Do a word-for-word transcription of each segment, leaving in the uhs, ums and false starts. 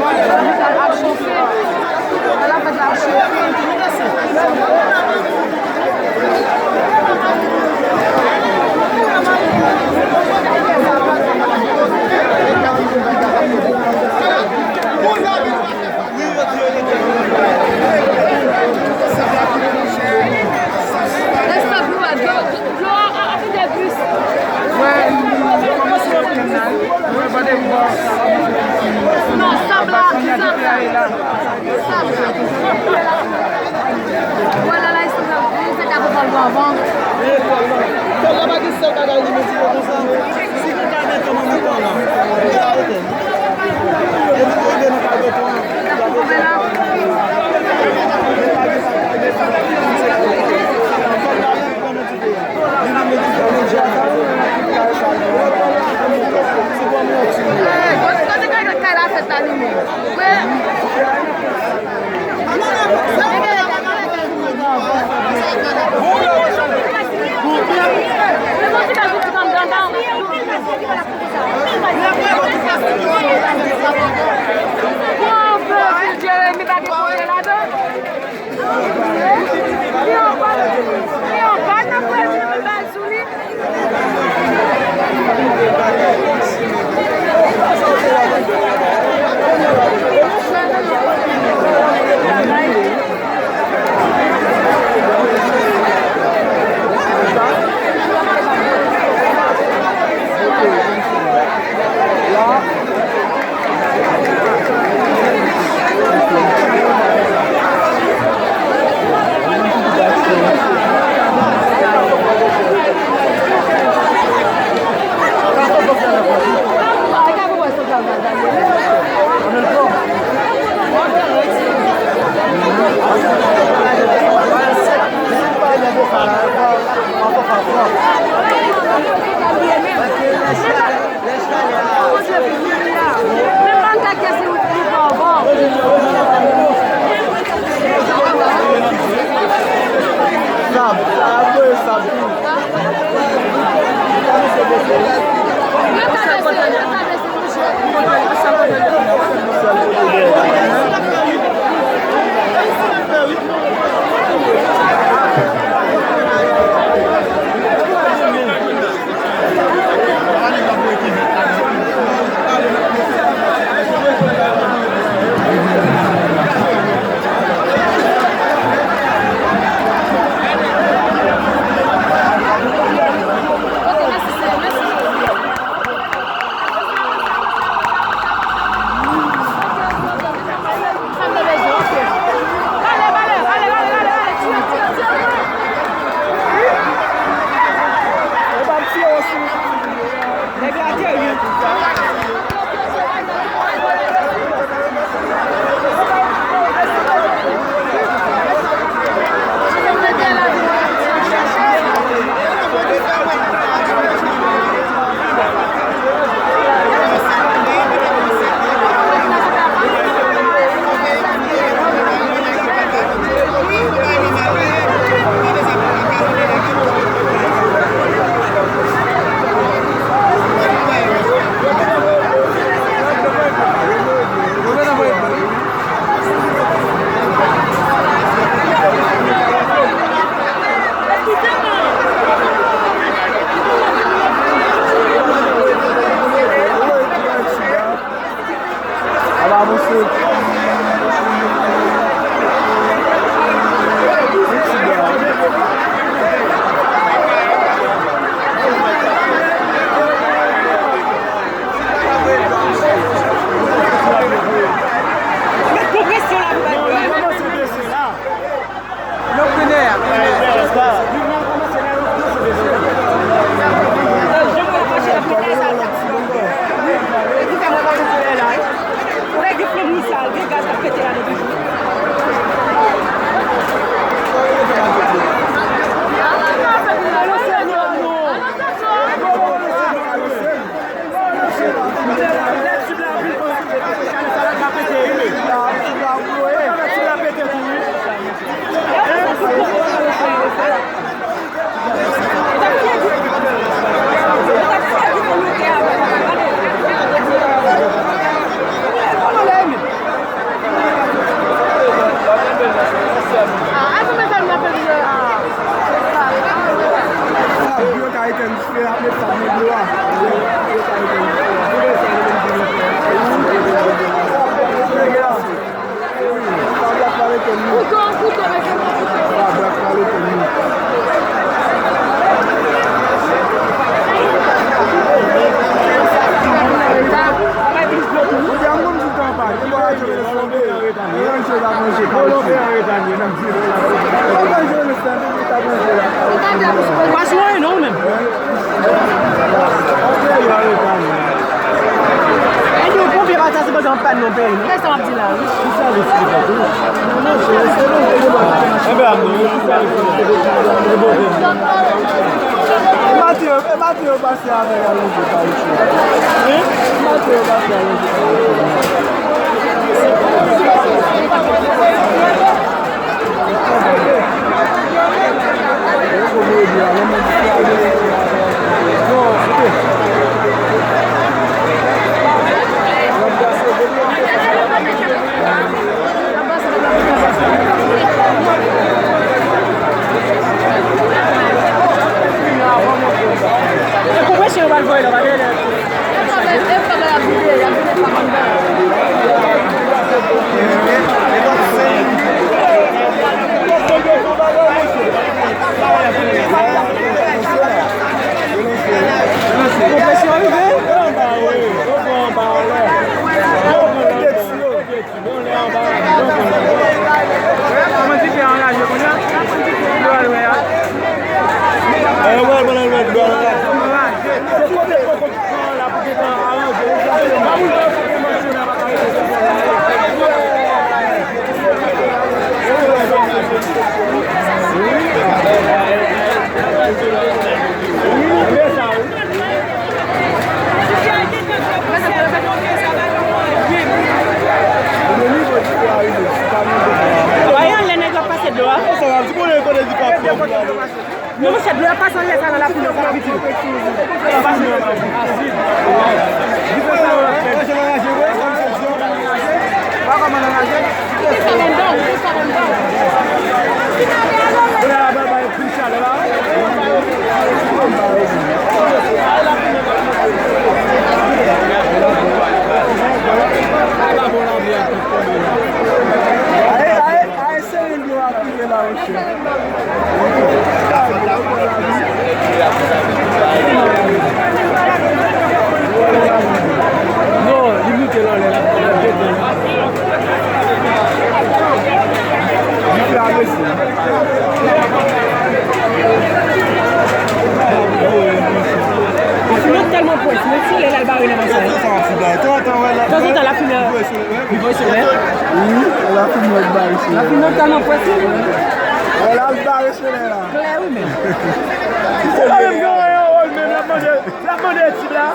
Ap chofe. Lè l ap fèt la, ap chofe. Dlo a, a, a vide plis. Wè, kòmanse wè kenn la, wi. Wè, pa de bò. Non, sab la, sab la. Sab la. Wè, la, la, e sab la. Li fè ta pou fè l bon, bon. Fè la pa gen sèl bagay li mezi yo konsa. Si gen kay beton nan mitan la, li arete. Epi tou rive nan kay beton an. Jeremi pa gen kote ladan. Li anba, li anba nan pwèl, li met bal sou li. Sab, sab, sab. An pa nan peyi nou. Kisa w ap di la, wi? Ki sèvis li fè tou? Enben, amou, ki sèvis li fè? E maten, e maten yo pase avè l al lonje pa isit. Hein? E maten yo pase al lonje pa isit. Wè, yon lè nèg yo ap pase dlo a. Non, monchè, dlo a pase anlè sa nan lapli nòt la. Ay, ay, ay, seren dlo a ki gen la, monchè. Non, li moute la, lè l ap jete. Li fè agresi. Lafimen tèlman pwès, men si lè l al bare nan machin. Tanzantan, wè, li voye sou lè. Wi, lafimen bare sou lè. Lafimen tèlman pwès, wi. Wè, l al bare sou lè la. Klè, wi, men. Se pa menm gen yon wòl menm, l ap mande, l ap mande etid la.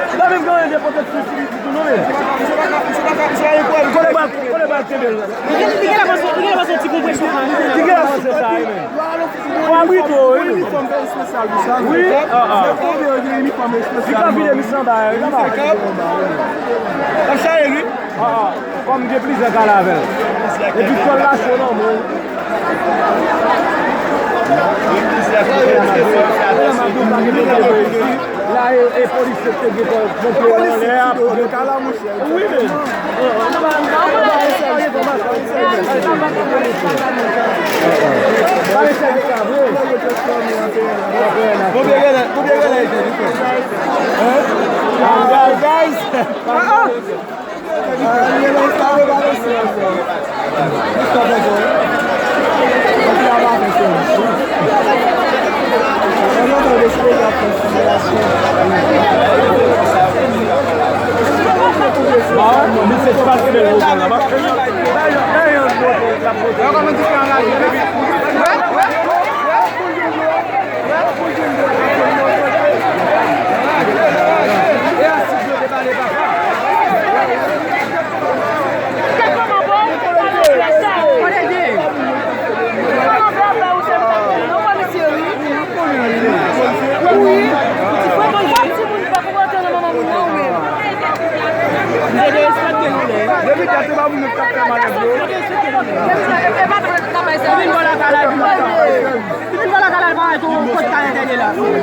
Li pa menm gen anyen de pwoteksyon sou li ditou non, men. Kote bal, kote bal kenbe l la? Li gen, li gen lè pase, li gen lè pase yon ti konpresyon la. Li gen lè pase sa, wi, men. Pou abrite w, wi, men. Wi, ah, ah. Li ka vide li sanba, wi, la ba. L ap chaje, wi. Ah, ah. Kòm gen plizyè kale avè l. Epi kòl la cho nan men w. La e, e polis yo te gen kòl ponpye yo anlè a. Wi, men. Pale sèvis la vre. Konbyen genlè, konbyen genlè ete li fè? Hein? Guys, guys. Ah, ah.